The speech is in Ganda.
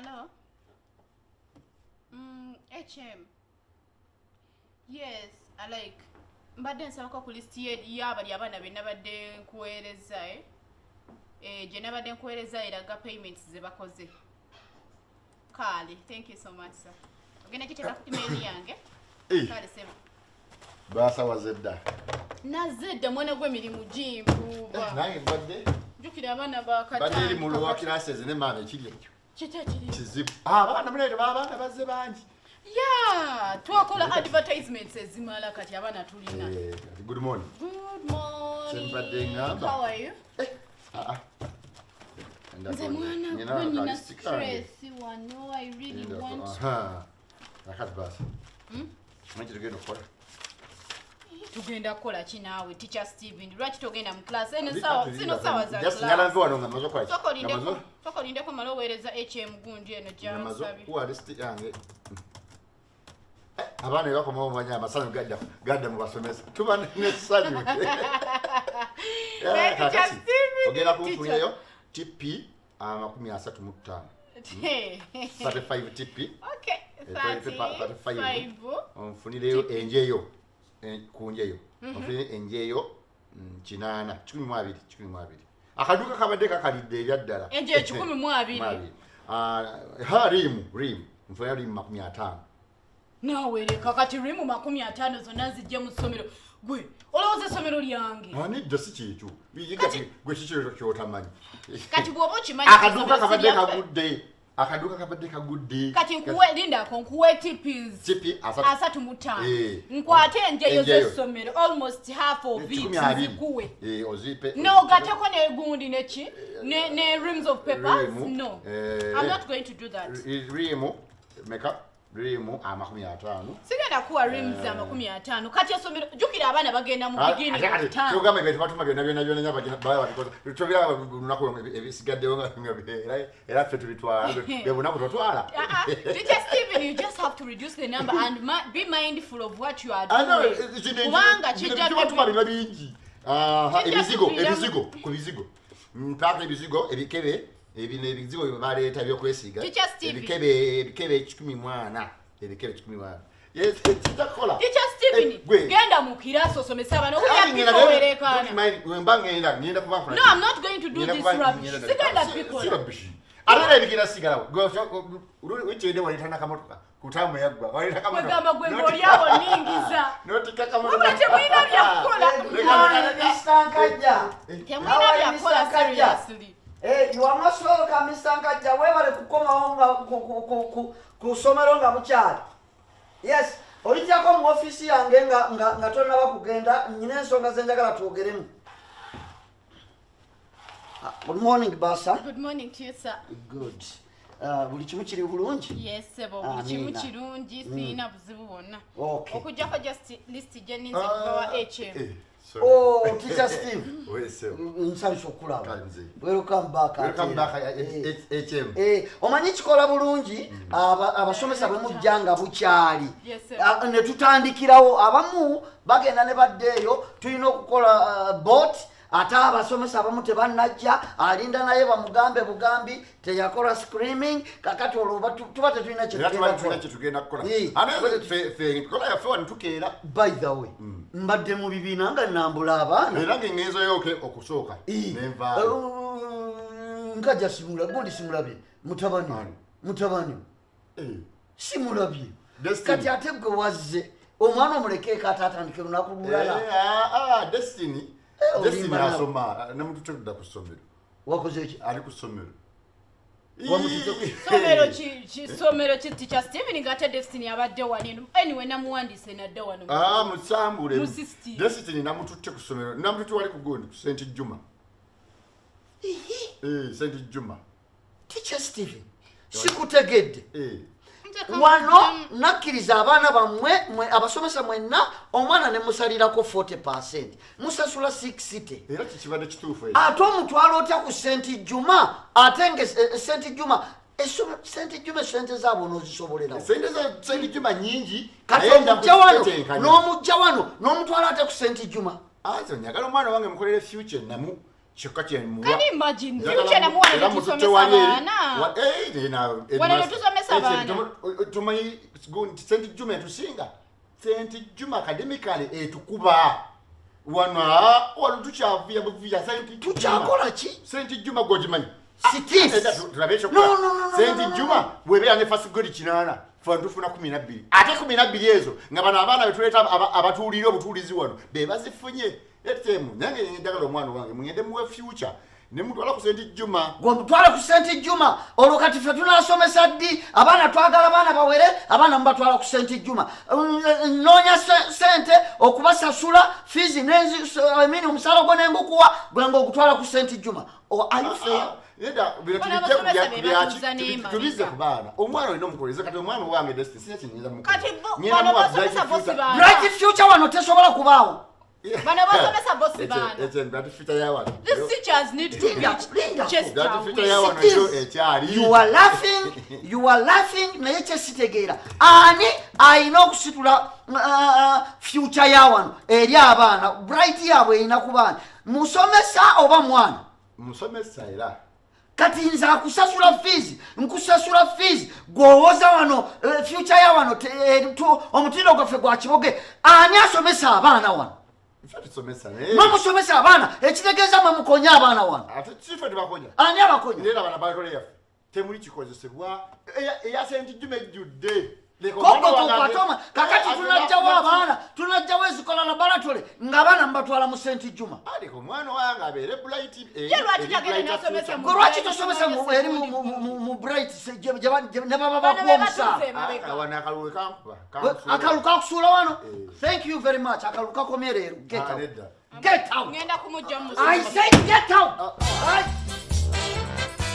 Hello? HM. Yes, I like. Mbadde nsabako ku list y'abali abaana be nabadde nkuweereza, eh? Eh, gye nabadde nkuweereza eraga payments ze bakoze. Kale, thank you so much, sir. Ogenda kiteeka ku email yange? Eh. Kale, sebo. Basawaze dda. Nazze dda, mwana gw'emirimu gimpuuba. Nange mbadde Jjukira abaana mbadde eri mu bakatandika. lower classes ne maama ekiri ekyo Kiki ekiri? Kizibu. Ah, abaana muleete abaana bazze bangi. Yeah, twakola advertisements ezimala, kati abaana tulina. Eh, good morning. Good morning. Kyembadde ŋŋamba. How are you? Ah, ah. Nze mwana Nina gwe nina akalisiti kange. stress wano. I really want Aha. Nakati basi. Manyi tugenda okukola. Tugenda kukola ki naawe, Teacher Steven? Lwaki togenda mu class? Eno sawa zino sawa za Just njagala class. nve wano nga maze okukola ki? Sooka Nga olindeko, sooka olindeko male oweereza HM gundi eno nga maze gyansabye. okuwa list yange. Eh, abaana bwe bakomawo manya amasanyu gadda mu basomesa, tuba n'essanyu. Naye Teacher Kakati, Steven, ogenda teacher. kunfunirayo TP 35, 35 TP. Okay, Eh, 35. 35. Onfunireyo enjeyo, ku njeyo onfunire enjeyo 8, 12, 12. Akaduuka kabadde kakalidde ebyaddala. Enjeyo 12? Abiri. Ah, ha, rim nfunira rim 50. Naawe leka, kati rimu 50 zonna nzijje mu ssomero? Gwe olowooza essomero lyange? Anidda, si kyekyo. Kati gwe kiki kyotamanyi? Kati bw'oba okimanyi Akaduuka essomero si kabadde lyaffe. kagudde, akaduuka kabadde kagudde. Kati nkuwe, lindako, nkuwe TPs TP 30. 35. Eh. Nkwate enjeyo Enjeyo. z'essomero, almost half of it, 20. nzikuwe? Eh, ozipe. Nogateko negundi neki ne reams of papers? Rimu, No, eh, I'm not going to do that. Rimu meka? Rimu 50. Sigenda kuwa reams 50. Kati essomero, jjukira abaana bagenda mu beginning of term. Kyogamba ebintu batuma byonna byonna byonna baba babikoze, tobiraba lunaku ebisigaddewo nga era ffe tubitwala, bwe bunaku totwala. Ah, ah, Teacher Steven, you just have to reduce the number and be mindful of what you are Ah, no, doing. Kubanga kijja kibatuma biba bingi. Aha, Kijja ebizigo kuviiramu- ebizigo ku bizigo mpaaka ebizigo, ebikebe ebino, ebizigo bye baleeta ebyokwesiiga. Teacher Steven. Ebikebe 14, ebikebe 14. Yes, kijja kukola. Teacher Steven, Eh, gwe. genda mu kirasi osomese abaana. Anti ngenda Owulira wereekaana. don't mind, wemba ngenda kuba nkola No, I'm not going to do Ngenda this kuba rubbish. ngenda- Sigenda Si bikola. rubbish. Ate era ebigenda sigalawo. Wikyende waleeta nakamotoka kutamu yaggwa, waleeta kamotoka. Kwegamba gwe ng'oli awo nningiza. Notikka kamotoka. Wabula temulina byakukola. Leka, leka, leka. Mr. Nkajja. Temulina byakukola, seriously. Eh, you are most welcome, Mr. Nkajja. Weebale kukomawo nga ku ssomero nga bukyali. Yes, olijjako mu ofiisi yange nga tonnaba kugenda, nyina ensonga ze njagala twogeremu. Ah, good morning, Basa. Good morning to you, sir. Good. Buli kimu kiri bulungi? Yes, sebo, buli kimu Amiina. kirungi, sirina buzibu bwonna. Okay. Okuggyako just list gye nninze kuva wa HM. Eh, sorry. Oh, Teacher Steve. We, sir. Nsanyusa okulaba. Kale, mzee. Welcome back. Welcome ate. back, Eh. HM. Eh, omanyi kikola bulungi abasomesa bwe mujja nga bukyali. Yes, sir. Ah, ne tutandikirawo, abamu bagenda ne badda eyo, tulina okukola bot, ate abasomesa abamu tebannajja, alinda naye bamugambe bugambi teyakola screaming. Kakati olwo tuba tetulina Era tuba kyetugenda tulina kukola. kyetugenda kukola. Eh. Ate ffe nkola yaffe wano tukeera. By the way, mbadde mu bibiina nga nambula abaana. Era ng'engenzoyo okusooka Eh, nenvaayo. Nkajja simula gundi, simulabye mutabani. Ani? Mutabani. Eh, Simulabye. Destiny. Kati ate gwe wazze, omwana omulekeeko ate atandike lunaku lulala. Eh, ah, ah, Destiny. Eh, Destiny olimba nawe. asoma nemututte kudda ku ssomero. Wakoze ki? Ali ku ssomero. Somero ki ki, Teacher Steven, ng'ate Destiny abadde wano eno? Anyway, namuwandiise nadde wano. Ah, musambule. Mu system. Destiny namututte ku ssomero, namututte wali ku gundi, ku St Juma. Eh, St Juma. Teacher Steven, sikutegedde. Eh. Wano nakkiriza abaana bammwe mwe abasomesa mwenna, omwana ne musalirako 40, musasula 60. Era kikibadde kituufu ekyo. Ate omutwala otya ku St Juma, ate nga St Juma St Juma esente zaabwe onoozisobolerawo? Sente za St Juma nyingi. Kati Naye nda omujja wano kuzitetenkanya. n'omujja wano n'omutwala ate ku St Juma. Azo njagala omwana wange mukolere future namu. Kyokka kyemuwa. Can you imagine? Njagala Future namuwa era ne mututte tusomesa wali eri. abaana. Wano ne tusomesa abaana. Tumanyi gundi St Juma etusinga. St Juma academically etukuba. Wano wano tukyavuya buvuya St Juma. Tukyakola ki? St Juma gwogimanyi. Sitis. Tulabe ekyokukola. No, no, no, no, St no, no, Juma bw'ebeera ne first grade 8, ffe tufuna 12. Ate 12 ezo nga bano abaana be tuleeta abatuulira obutuulizi wano be bazifunye. Etemu nange njagala omwana wange mugende muwe future ne mutwala ku St Juma. Gwe mutwale ku St Juma, olwo kati ffe tunaasomesa ddi? Abaana twagala abaana bawere, abaana mubatwala ku St Juma. Nnoonya sente okubasasula fees I mean, omusaala gwo nengukuwa gwe ng'ogutwala ku St Juma. Oh, are you fair? Nedda, bino Bano tubijje ku abasomesa be byaki, batuuza n'emabega. tubizze ku baana. Omwana olina omukoleza, kati omwana owange Destiny, sina kye nnyinza mukola. Kati Ngenda bano muwa basomesa bright bo si future. baana. Bright future wano tesobola kubaawo. Bano basomesa bo si baana. Ekyo bright future ya wano. These teachers need to Linda, be linda. chased Bright future away. ya wano It yo is. ekyali. You are laughing, you are laughing, naye kyesitegeera ani alina okusitula future ya wano eri abaana? Bright yaabwe erina ku baana, musomesa oba mwana? Musomesa era. Kati nze akusasula fees, nkusasula fees, gwowoza wano future ya wano omutindo gwaffe gwa kiboge. Ani asomesa abaana wano? Ffe tusomesa naye. Mwe musomesa abaana, ekitegeeza mwe mukonya abaana wano. Ate si ffe tubakonya. Ani abakonya? Era bana batole yaffe temuli kikozesebwa. Eya St Juma ejjudde. Leka Koko omwana wange kokwatoma. Kakati tunajjawo abaana, tunajjawo ezikola laboratory ng'abaana mubatwala mu St Juma. Leka omwana wange abeere bright, Ye lwaki eri tagenda brighter n'asomesa future. Gwe lwaki tosomesa eri mu bright gye ne baba Bano bakuwa be omusaala? batuuze emabega. Wano akalulu kankuba, kansuula. Akalulu kakusuula wano. Thank you very much. Akalulu kakomye leero. Get Ah, out. nedda. Get out. Ngenda kumujja mu I said get out. Ah.